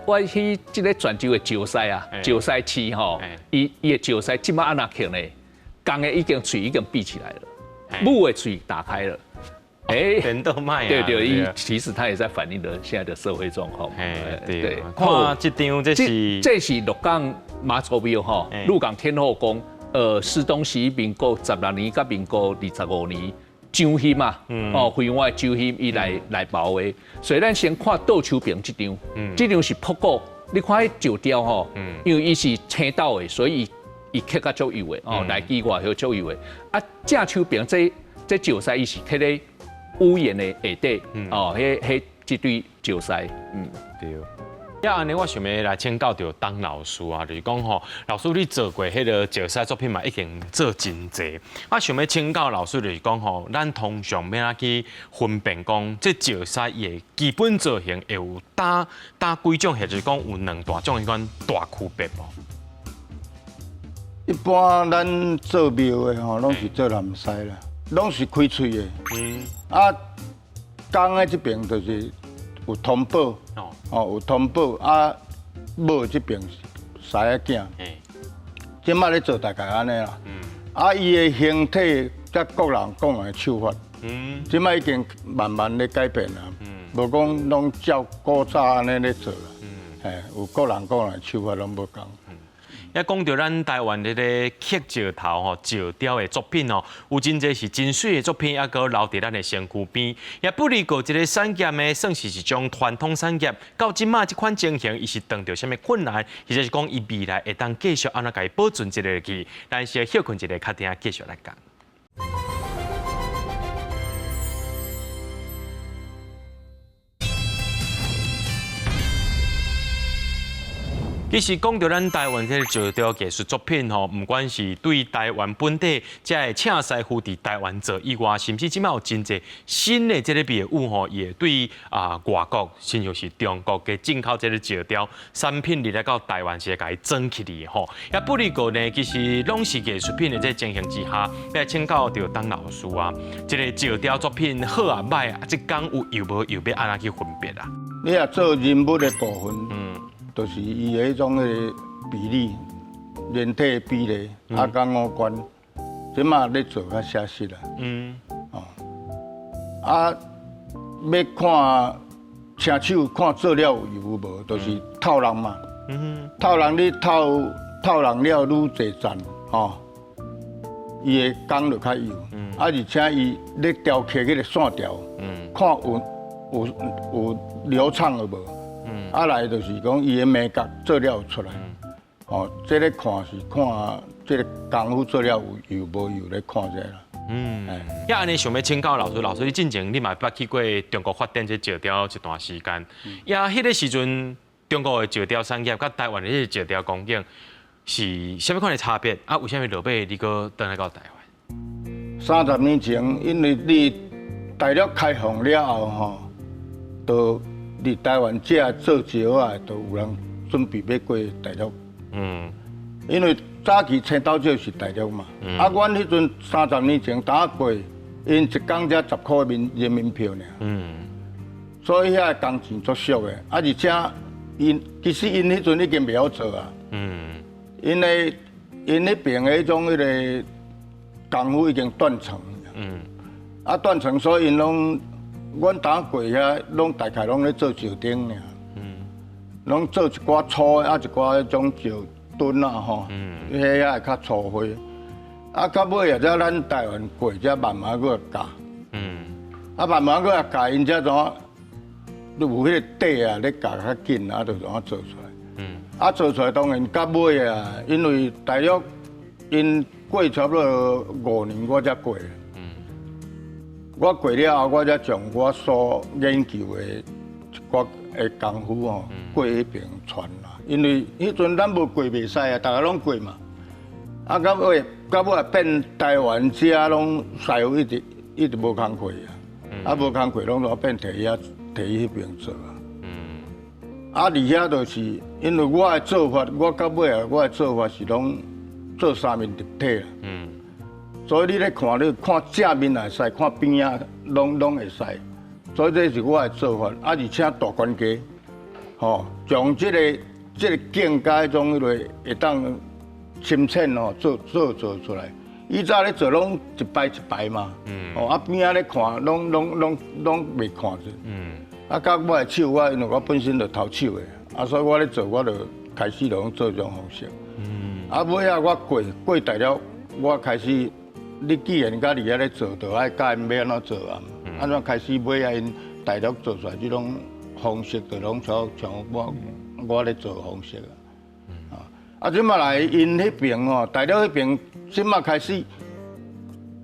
我去這个泉州的石獅啊，石獅市吼，伊的石獅這擺按怎刻呢？公的已經喙已經閉起來了，母的喙打開了。哎，人都賣啊！對對，伊其實他也在反映著現在的社會狀況。哎，對。看這張，這是這是鹿港媽祖廟吼，鹿港天後宮。是當時民國16年佮民國25年，張興嘛，哦，惠我張興伊來包的。所以咱先看倒手邊這張，這張是復古。你看彼石雕吼，因為伊是青島的，所以伊刻較足幼的哦，內肌外葉足幼的。啊，正手邊這石獅伊是刻咧屋檐的下底，哦，彼這對石獅，對。啊，按呢，我想欲來請教著董老師啊，就是講吼，老師你做過彼个石獅作品嘛，已經做真濟。我想欲請教老師，就是講吼，咱通常欲按怎去分辨講，這石獅伊的基本造型會有佗佗幾種，或者是講有兩大種彼款大區別無？一般咱做廟的吼，攏是做南獅啦，攏是開喙的。啊，公的這邊就是有通寶，哦，有通寶啊，母這邊是獅仔囝。這擺咧做大概按呢啦。啊，伊的形體佮各人講的手法，這擺已經慢慢咧改變啦。無講攏照古早按呢咧做啦。嘿，有各人各人的手法攏無仝。也講著咱台灣這个刻石頭吼石雕的作品哦，有真濟是真媠的作品，猶閣留佇咱的身軀邊。也不離過這个產業呢，算是一種傳統產業。到這擺這款情形，伊是遇著啥物困難，或者是講伊未來會當繼續按怎共伊保存這个去？咱先歇睏一下，較等繼續來講。其實講著咱台灣這个石雕藝術作品吼，毋管是對台灣本地這个請師傅佇台灣做以外，甚至這擺有真濟新的這个藝術吼，也對啊外國，親像是中國的進口這个石雕產品入來到台灣是會共伊裝起來吼。也不離過呢，其實攏是藝術品的這個情形之下，欲請教著董老師啊，這个石雕作品好啊䆀啊，這工有幼無幼，欲按怎去分別啊？你若做人物的部分，就是伊的彼種彼个比例，人體的比例，啊，佮五官，這馬咧做較寫實啦。哦，啊，欲看青手看做了有油無，就是透人嘛。透人你透透人了愈濟層，吼，伊的工就較幼。啊，而且伊咧雕刻彼个線條，看有流暢的無？啊來就是講伊的眉角做了有出來，哦，這个看是看這个功夫做了有幼無幼咧看這啦。呀，按呢想欲請教老師，老師你進前你嘛捌去過中國發展這石雕一段時間，呀，彼个時陣中國的石雕產業佮台灣的這個石雕工藝是啥物款的差別？啊，為啥物落尾你閣轉來到台灣？30年前，因為你大陸開放了後吼，就佇台灣這做石仔，就有人準備欲過大陸。因為早期青島石是大陸嘛。啊，阮彼陣30年前當過，𪜶一工才10箍人民票爾。所以遐个工錢足俗的，啊，而且𪜶其實𪜶彼陣已經袂曉做啊。因為𪜶彼邊的彼種彼个功夫已經斷層。啊，斷層，所以𪜶攏。阮當過遐，攏大概攏咧做石釘爾。攏做一寡粗的，啊一寡彼種石墩啊吼，彼遐會較粗花。啊，到尾啊，才咱台灣過，才慢慢閣教。啊，慢慢閣教，𪜶才怎有彼个底啊，咧教較緊啊，就怎做出來。啊，做出來當然到尾啊，因為大約𪜶過差不多5年，我才過。我過了後，我才將我所研究的一寡的功夫吼，過彼爿傳啦。因為彼陣咱無過袂使啊，逐个攏過嘛。啊，到尾變台灣遮攏師傅一直一直無工課啊，啊無工課攏都變提遐提彼爿做啊。啊，而遐就是因為我的做法，我到尾啊，我的做法是攏做三面立體啦。所以你咧看，你看正面也會使，看邊仔攏會使。所以這是我的做法，啊，而且大懸架，吼，將這個境界種彼个會當深淺吼做出來。以早咧做攏一排一排嘛，哦，啊邊仔咧看攏袂看著。啊，到我的手，我因為我本身就投手的，啊，所以我咧做，我就開始就攏做這種方式。啊，尾仔我過大了，我開始，你既然佮佇遐咧做，就愛教𪜶欲按怎做啊。按怎開始尾仔𪜶大陸做出來這種方式，就攏像我咧做方式啊。啊，這馬來𪜶彼爿吼，大陸彼爿這馬開始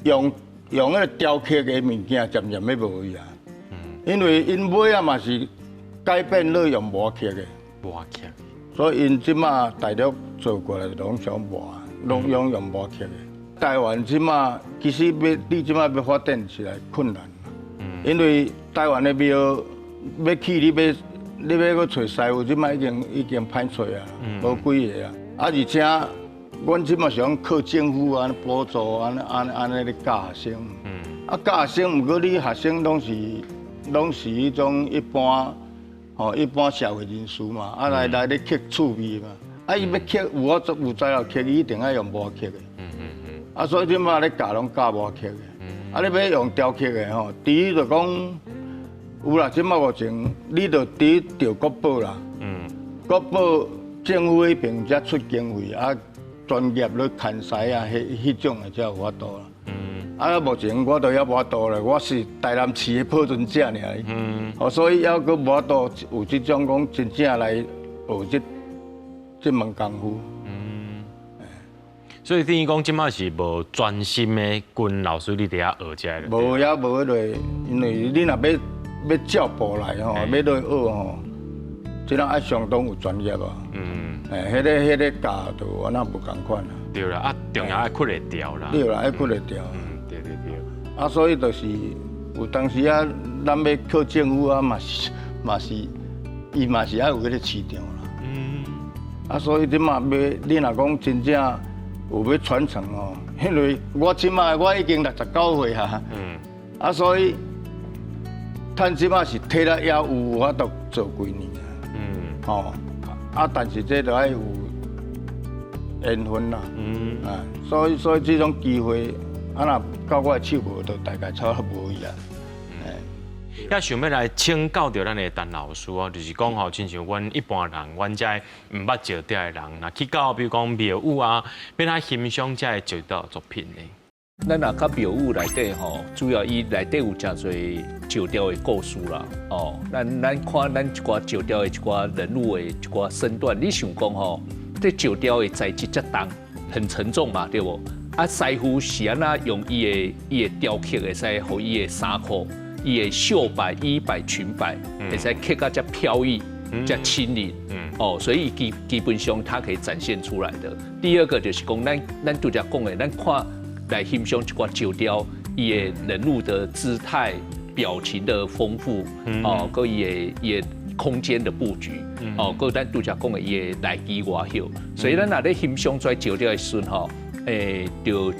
用彼个雕刻的物件，漸漸欲無去啊。因為𪜶尾仔嘛是改變了用磨刻的。磨刻。所以𪜶這馬大陸做過來攏想磨，攏用磨刻的。台灣這馬其實欲你這馬欲發展起來困難，因為台灣的廟欲起，你欲閣揣師傅，這馬已經歹揣啊，無幾个啊。啊，而且阮這馬是講靠政府按呢補助，按呢咧教學生。啊，教學生，毋過你學生攏是彼種一般，吼，一般社會人士嘛，啊來咧刻趣味嘛。啊，伊欲刻有我有材料刻，伊一定愛用磨刻的。啊，所以這馬咧教攏教磨刻的。啊，你欲用雕刻的吼，第一就講有啦，這馬目前你就佇著國寶啦。國寶政府彼爿才出經費啊，專業咧牽師啊，彼種的才有法度啦。啊，目前我都猶無法度咧，我是台南市的保存者爾。哦，所以猶閣無法度有這種講真正來學這門功夫。所以等於講，這馬是無專心的跟老師你佇遐學這个。無也無彼个，因為你若欲照步來吼，欲落學吼，這個愛相當有專業啊。彼个教就按怎無仝款啊。對啦，啊，重要愛睏會牢啦。對啦，愛睏會牢。對對對。啊，所以就是有當時啊，咱欲靠政府啊，嘛是，伊嘛是愛有彼个市場啦。啊，所以這馬欲，你若講真正有欲傳承哦，因為我這馬我已經69歲啊。啊，所以，趁這馬是體力猶有法度做幾年啊。吼，啊，但是這就愛有緣分啦。啊，所以這種機會，啊，若到我的手無，就大概差不多無去啊。也想欲來請教著咱的陳老師哦，就是講吼，親像阮一般人，阮這毋捌石雕的人，若去到比如講廟宇啊，欲按怎欣賞這个石雕作品呢？咱若較廟宇內底吼，主要伊內底有誠濟石雕的故事啦。哦，咱看咱一寡石雕的一寡人物的一寡身段，你想講吼，這石雕的材質遮重，很沉重嘛，對無？啊，師傅是按怎用伊的雕刻會使予伊的衫褲、伊的袖擺、衣擺、裙擺，會使刻甲遮飄逸、遮輕盈。哦，所以基本上它可以展現出來的。第二個就是講，咱拄才講的，咱看來欣賞一寡石雕，伊的人物的姿態、表情的豐富，哦，閣伊的空間的布局，哦，閣咱拄才講的伊的內肌外血，所以咱若咧欣賞這石雕的時陣吼，就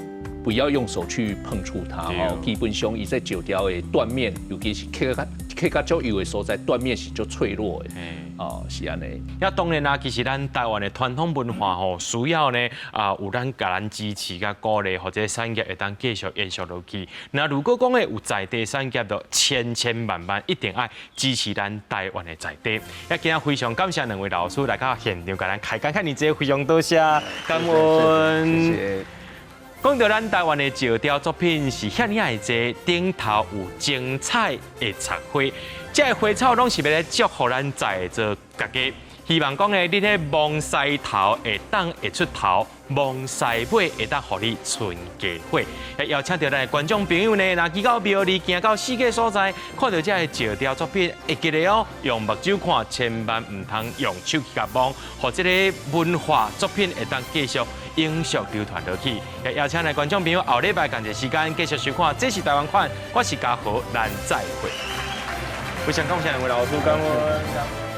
不要用手去碰觸它哦。基本上伊這石雕的斷面，尤其是刻較刻較足幼的所在，斷面是足脆弱的。哦，是按呢。啊，當然啦，其實咱台灣的傳統文化吼，需要呢啊，有咱共咱支持佮鼓勵，予這產業會當繼續延續落去。那如果講的有在地產業，就千千萬萬一定愛支持咱台灣的在地。啊，今仔非常感謝兩位老師來到現場，共咱開講遐爾濟，非常多謝，感恩。謝謝。講到咱台灣的石雕作品是遐爾仔濟，頂頭有精彩的插花，這个花草攏是欲來祝福咱在座大家。希望講呢，你咧摸獅頭會當會出頭，摸獅尾會當予你賰家伙。邀請著咱的觀眾朋友呢，若去到廟裡，行到四界所在，看著這个石雕作品，會記得哦，用目睭看，千萬毋通用手去共摸，予這个文化作品會當繼續永續流傳落去。也邀請咱觀眾朋友後禮拜仝一時間繼續收看，這是台灣款，我是嘉豪，咱再會。非常感謝兩位老師，感恩。